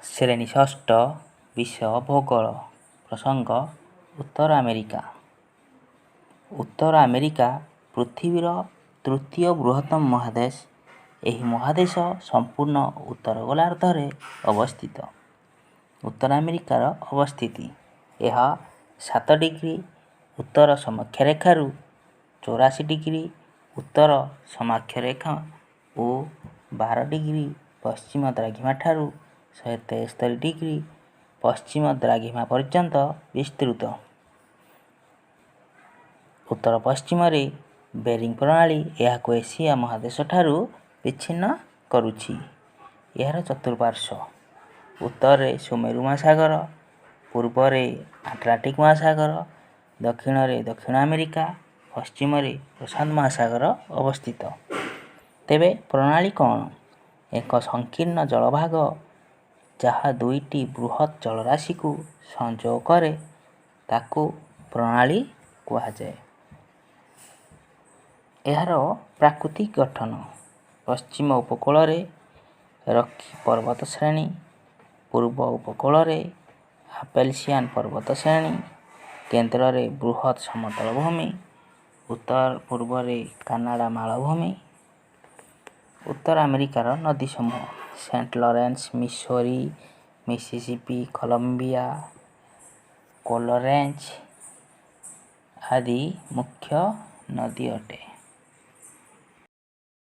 ଶ୍ରେଣୀ ଷଷ୍ଠ, ବିଷୟ ଭୂଗୋଳ, ପ୍ରସଙ୍ଗ ଉତ୍ତର ଆମେରିକା। ଉତ୍ତର ଆମେରିକା ପୃଥିବୀର ତୃତୀୟ ବୃହତ୍ତମ ମହାଦେଶ। ଏହି ମହାଦେଶ ସମ୍ପୂର୍ଣ୍ଣ ଉତ୍ତର ଗୋଲାର୍ଦ୍ଧରେ ଅବସ୍ଥିତ। ଉତ୍ତର ଆମେରିକାର ଅବସ୍ଥିତି: ଏହା 7 ଡିଗ୍ରୀ ଉତ୍ତର ସମକ୍ଷରେଖାରୁ 84 ଡିଗ୍ରୀ ଉତ୍ତର ସମାକ୍ଷରେଖା ଓ 12 ଡିଗ୍ରୀ ପଶ୍ଚିମ ଦ୍ରାଘିମାଠାରୁ 173 ଡିଗ୍ରୀ ପଶ୍ଚିମ ଦ୍ରାଘିମା ପର୍ଯ୍ୟନ୍ତ ବିସ୍ତୃତ। ଉତ୍ତର ପଶ୍ଚିମରେ ବେରିଂ ପ୍ରଣାଳୀ ଏହାକୁ ଏସିଆ ମହାଦେଶଠାରୁ ବିଚ୍ଛିନ୍ନ କରୁଛି। ଏହାର ଚତୁଃପାର୍ଶ୍ୱ: ଉତ୍ତରରେ ସୁମେରୁ ମହାସାଗର, ପୂର୍ବରେ ଆଟଲାଣ୍ଟିକ୍ ମହାସାଗର, ଦକ୍ଷିଣରେ ଦକ୍ଷିଣ ଆମେରିକା, ପଶ୍ଚିମରେ ପ୍ରଶାନ୍ତ ମହାସାଗର ଅବସ୍ଥିତ। ତେବେ ପ୍ରଣାଳୀ କ'ଣ? ଏକ ସଂକୀର୍ଣ୍ଣ ଜଳଭାଗ ଯାହା ଦୁଇଟି ବୃହତ୍ ଜଳରାଶିକୁ ସଂଯୋଗ କରେ, ତାକୁ ପ୍ରଣାଳୀ କୁହାଯାଏ। ଏହାର ପ୍ରାକୃତିକ ଗଠନ: ପଶ୍ଚିମ ଉପକୂଳରେ ରକି ପର୍ବତଶ୍ରେଣୀ, ପୂର୍ବ ଉପକୂଳରେ ଆପେଲସିଆନ୍ ପର୍ବତଶ୍ରେଣୀ, କେନ୍ଦ୍ରରେ ବୃହତ୍ ସମତଳ ଭୂମି, ଉତ୍ତର ପୂର୍ବରେ କାନାଡ଼ା ମାଳଭୂମି। ଉତ୍ତର ଆମେରିକାର ନଦୀସମୂହ: Saint Lawrence, Missouri, Mississippi, Columbia, Colorado ଆଦି ମୁଖ୍ୟ ନଦୀ ଅଟେ।